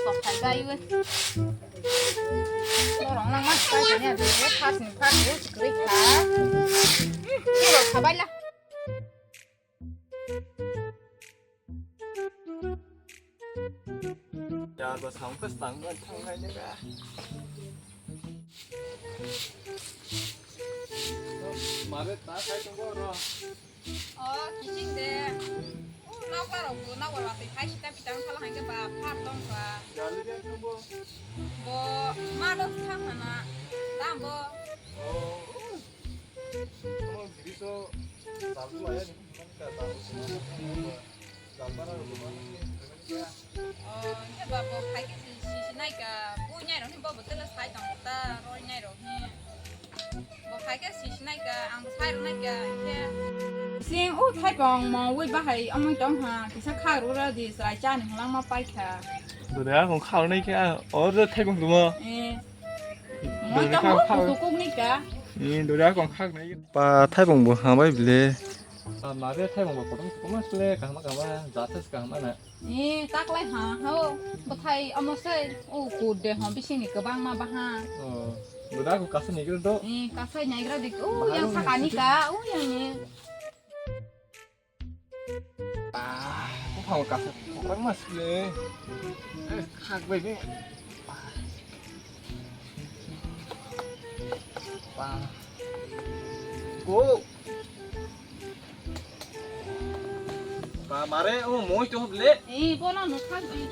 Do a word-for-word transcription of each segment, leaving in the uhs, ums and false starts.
Kok khai bai we. Norok nang ma sai kanya de, pas ni pas de, sikri kha. Hmm, norok kha bai la. Ya, ba sam kas tang ban thang hai ne ga. Mare ta khai tong bo ro. O, kiching de. O, nokla rok bo, nokla rok twi phai sita pitang phala hangke ba, phar tong ba. Jali de tong bo. Bo, ma do thang hana. Dam bo. O, o. Tamo giri so, dal tu laya ni, ka dal tu, dal bara ro ba. O, hwnkhe ba bo khai khe si, si, si nai ka, bo nyai rok hwnba bo tela sai tong ta, roi nyai rok hwn. Bo khai khe si, si nai ka, ang bo sai rok nai ka, hwnkhe. Sing o thaipong mo wi bahai amoi tong ha, kisa kha ro ra di, sai cha ni hwlang ma pai kha. Dore a kong kha ro nai kha, or thaipong dumo. Eh. Mo tong ho, kusu kuk ni ka. Eh, dore a kong kha nai. Pa thaipong bo ha bai bile. Ah, mare thaipong bo kotom kotom asle kahma kahma, jates kahma na. Eh, taklai ha, ho, bwthai omo se, o kut de ho, bisingni kwbangma baha. Oh, bwda ko kasa ni gre do. Eh, kasa ni gre de, o yang sakani ka, o yang ni. Ah, buphang kasa kokrang ma sile. Eh, khak bai be. Pa. Go. Ba mare o moi to ble. Eh, bono no khak di.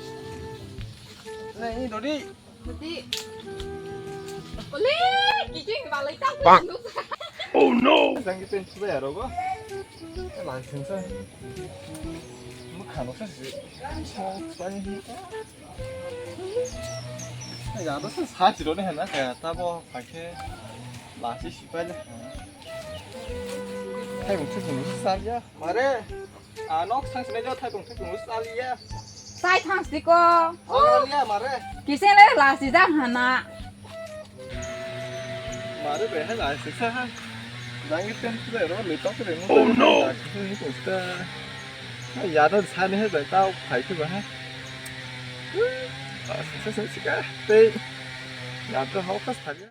Na i dodi. Dodi. Ole, kijing balai ta. Bang. Oh no. Jang ki pen chiba ya rogo. Lai sing sa. Mo khano sa si. Sa sa ni. Ya, das ist hart, ne, na, ya, ta bo, pakai, lasi sipai le. Hai, mo, mo, sa ya. Mare, a, nok sang sini jo, hai, mo, mo, sa ya. Sai thang siko. Oh, ya, mare. Kise le lasi jang hana. Mare be hai lai se sa ha. Jang iten pura ro le tok re mo. Oh no. Ni ko sta. Hai ya do sa ne hai ta phai ke ba ha. Sa sa sa ka. Te. Ya to ho ka sa ya.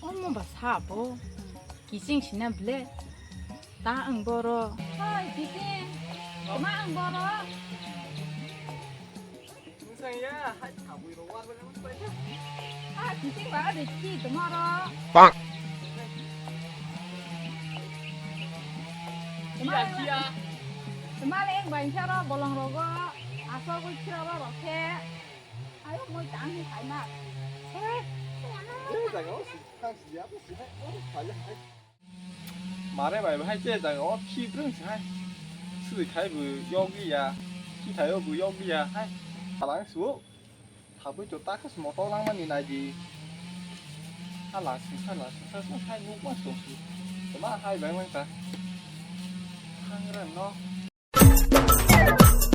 Omo ba sabo. Kiching sina ble. Ta ang boro. Hoi, kiching. Ma ang boro. Nusang ya, hai tabui ro war bale nusang ya. Ah, kiching ba de ki tomorrow. Pak. Tomorrow. Tomorrow eng bai kharo bolong rogo. Aso gui khiro ro rokhe. Ayo, moi tang ni khai ma. Eh, jaga o si, tang si ya, si hai, o, khai ya, khai. Mare bai, bai, che jaga o phi brung si hai. Sui khai bu yok ya, phi khai o bu yok ya, hai. Palang su, thabui to takas motor lang mani nai di. Hala si, hala si, sa sa hai nuk ma su. Tama hai bai mang ta. Hangra no.